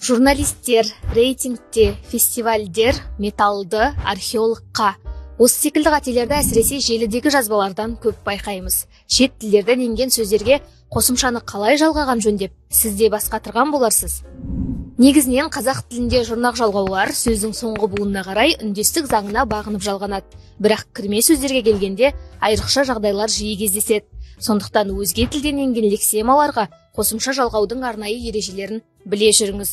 Журналистер, рейтингте, фестивальдер, металды, археологқа. Осы секілді қателерді әсіресе желідегі жазбалардан көп байқаймыз. Шет тілдерден енген сөздерге қосымшаны қалай жалғаған жөн деп сіз де бас қатырған боларсыз. Негізінен қазақ тілінде жұрнақ жалғаулар сөздің соңғы буынына қарай үндестік заңына бағынып жалғанады. Бірақ кірме сөздерге келгенде айрықша жағдайлар жиі кездеседі. Сондықтан өзге тілден енген лексемаларға қосымша жалғаудың арнайы ережелерін біле жүріңіз.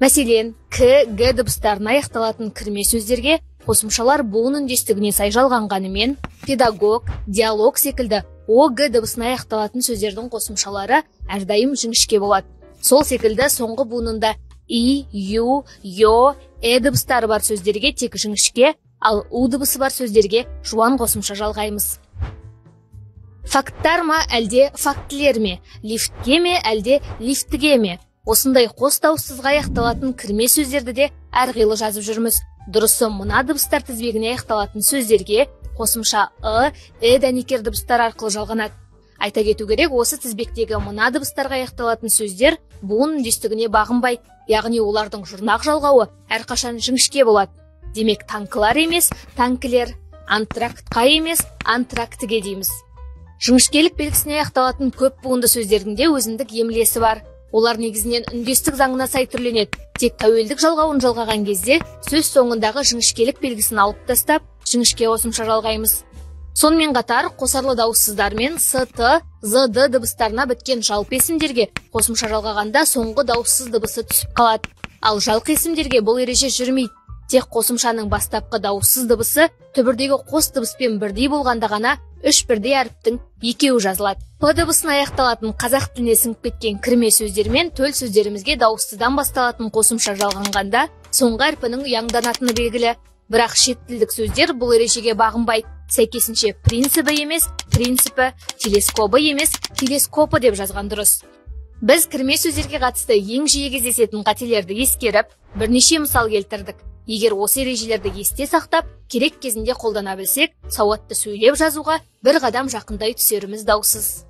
Мәселен, к, г дыбыстарына аяқталатын кірме сөздерге қосымшалар буын үндестігіне сай жалғанғанымен, педагог, диалог секілді о, г дыбысына аяқталатын сөздердің қосымшалары әрдайым жіңішке болады. Сол секілді соңғы буынында и, ю, ё, э дыбыстары бар сөздерге тек жіңішке, ал у дыбысы бар сөздерге жуан қосымша жалғаймыз. Факттар ма, әлде фактілер ме? Лифтке ме, әлде лифтіге ме? Осындай қос дауыссызға аяқталатын кірме сөздерді де әрқилы жазып жүрміз. Дұрысы мына дыбыстар тізбегіне аяқталатын сөздерге қосымша ы, э дәнекер дыбыстар арқылы жалғанады. Айта кету керек, осы тізбектегі мына дыбыстарға аяқталатын сөздер буын үндестігіне бағынбайды, яғни олардың жұрнақ жалғауы әрқашан жіңішке болады. Демек, танкілар емес, танкілер, антрактқа емес, антрактіге дейміз. Жіңішкелік белгісіне аяқталатын көп буынды сөздердің де өзіндік емлесі бар. Олар негізінен үндестік заңына сай түрленеді. Тек тәуелдік жалғауын жалғаған кезде сөз соңындағы жіңішкелік белгісін алып тастап, жіңішке қосымша жалғаймыз. Сонымен қатар қосарлы дауыссыздар мен с, т, з, д дыбыстарына біткен жалпы есімдерге қосымша жалғағанда соңғы дауыссыз дыбысы түсіп қалады. Ал жалқы есімдерге бұл ереже жүрмейді. Тек қосымшаның бастапқы дауыссыз дыбысы түбірдегі қос дыбыспен бірдей болғанда ғана үш бірдей әріптің екеуі жазылады. П дыбысына аяқталатын қазақ тіліне сіңіп кеткен кірме сөздер мен төл сөздерімізге дауыссыздан басталатын қосымша жалғанғанда соңғы әрпінің ұяңданатыны белгілі. Бірақ шет тілдік сөздер бұл ережеге бағынбайды. Сәйкесінше принципі емес, принципі, телескобы емес, телескопы деп жазған дұрыс. Біз кірме сөздерге қатысты ең жиі кездесетін қателерді ескеріп, бірнеше мысал келтірдік. Егер осы ережелерді есте сақтап, керек кезінде қолдана білсек, сауатты сөйлеп жазуға бір қадам жақындай түсеріміз даусыз.